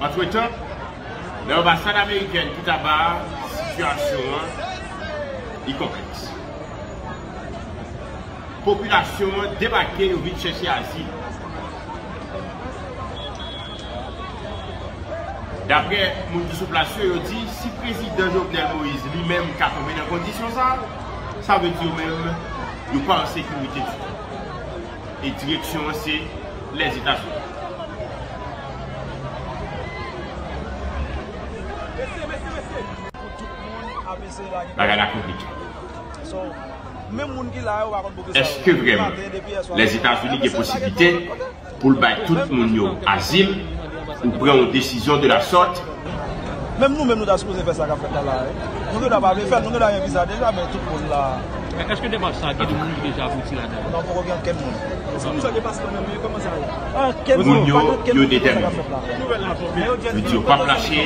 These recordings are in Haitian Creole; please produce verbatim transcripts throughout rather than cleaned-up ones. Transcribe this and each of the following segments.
Antretan, nan anbasad amerikèn Kitaba, sitiyasyon an li konplèks. Popilasyon an debake, yo vin chèche azil. Daprè moun ki sou plas yo, yo di si prezidan Jovenel Moïse li menm ka tonbe nan kondisyon sa, sa vle di yo menm yo pa an sekirite ditou. E direksyon an se Lèzetazini. Bagay la konplike. Èske vrèman Lèzetazini gen posiblite pou l bay tout moun yo azil ou pran yon desizyon de la sòt? Menm nou menm nou ta sipoze fè sa k ap fèt la la wi. Nou gentan pa vle fè l, nou gentan gen viza deja, men tout moun la. Men èske demach sa gen moun ki deja abouti ladan l? Non, poko gen okenn moun. Ankenn moun, pa gen okenn moun ki konn sa k ap fèt la. Yo di yo p ap lache,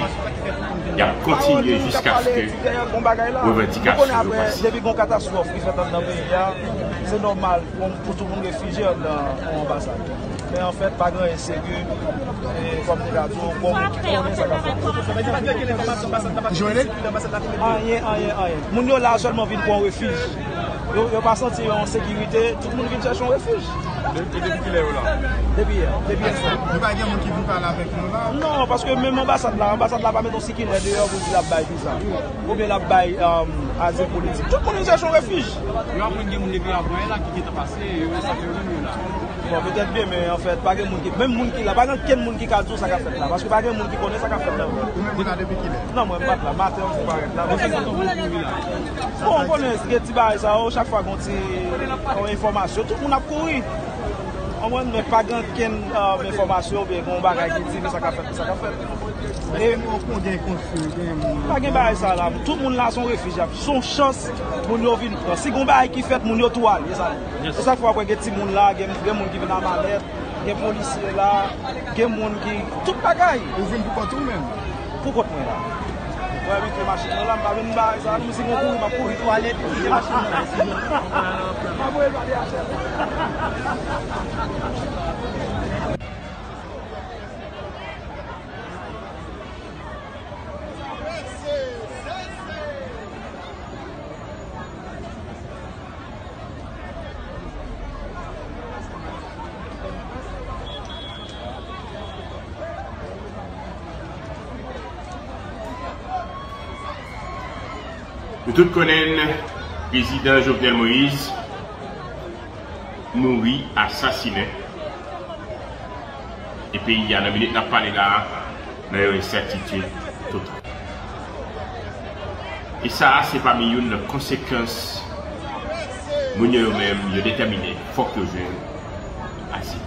y ap kontinye jiskaske revandikasyon yo pase. Depi gon katastwòf ki fèt anndan peyi a, se nòmal pou, pou tout moun refijye anndan yon anbasad. Men anfèt, pa gen anyen serye, e, kòm te ka di w, gon moun ki konnen sa k ap fèt. Anyen, anyen, anyen. Moun yo la sèlman vin pran refij. Yo, yo pa santi yo an sekirite, tout moun vin chèche yon refij. De-, depi kilè yo la? Depi yè, depi yè swa. Nou pa gen moun ki vin pale avèk nou la? Non, paske menm anbasad la, anbasad la pa met yon sikilè deyò pou di l ap bay viza. Oubyen l ap bay, um, azil politik. Tout moun vin chèche yon refij. Yo aprann gen moun depi avan yè la ki gentan pase, yo, sa fè yo menm yo la. Bon, petèt byen, men anfèt, pa gen moun ki, menm moun ki la, pa gen okenn moun ki ka di w sa k ap fèt la, paske pa gen moun ki konnen sa k ap fèt la. Ou menm ou la depi kilè? Non, mwen m pa t la, maten an m parèt la. Bon, ou konnen, gen ti bagay sa yo, chak fwa gon ti, yon enfòmasyon, tout moun ap kouri. Konprann, men pa gen okenn, euh, enfòmasyon oubyen gon bagay ki di nou sa k ap fèt, sa k ap fèt. E pa gen bagay sa la, tout moun la se yon refij, se yon chans moun yo vin pran. Si gon bagay ki fèt, moun yo tou ale, sa. E chak fwa w ap wè gen timoun la, gen, gen moun ki vin a malèt, gen polisye la, gen moun ki, tout bagay. Ou vin pou kont ou menm? Pou kont mwen la. Wè, mete machin nan la, m pa vin bay sa, m si gon kouri, m ap kouri twalèt, kite machin nan. M ap voye l pale atè. Nou tout konnen prezidan Jovenel Moïse mouri asasinen. E peyi a, nan minit n ap pale la a, nan yon ensètitid total. E sa a, se pami youn nan konsekans moun yo, yo menm, yo detèmine, fòk yo jwenn azil.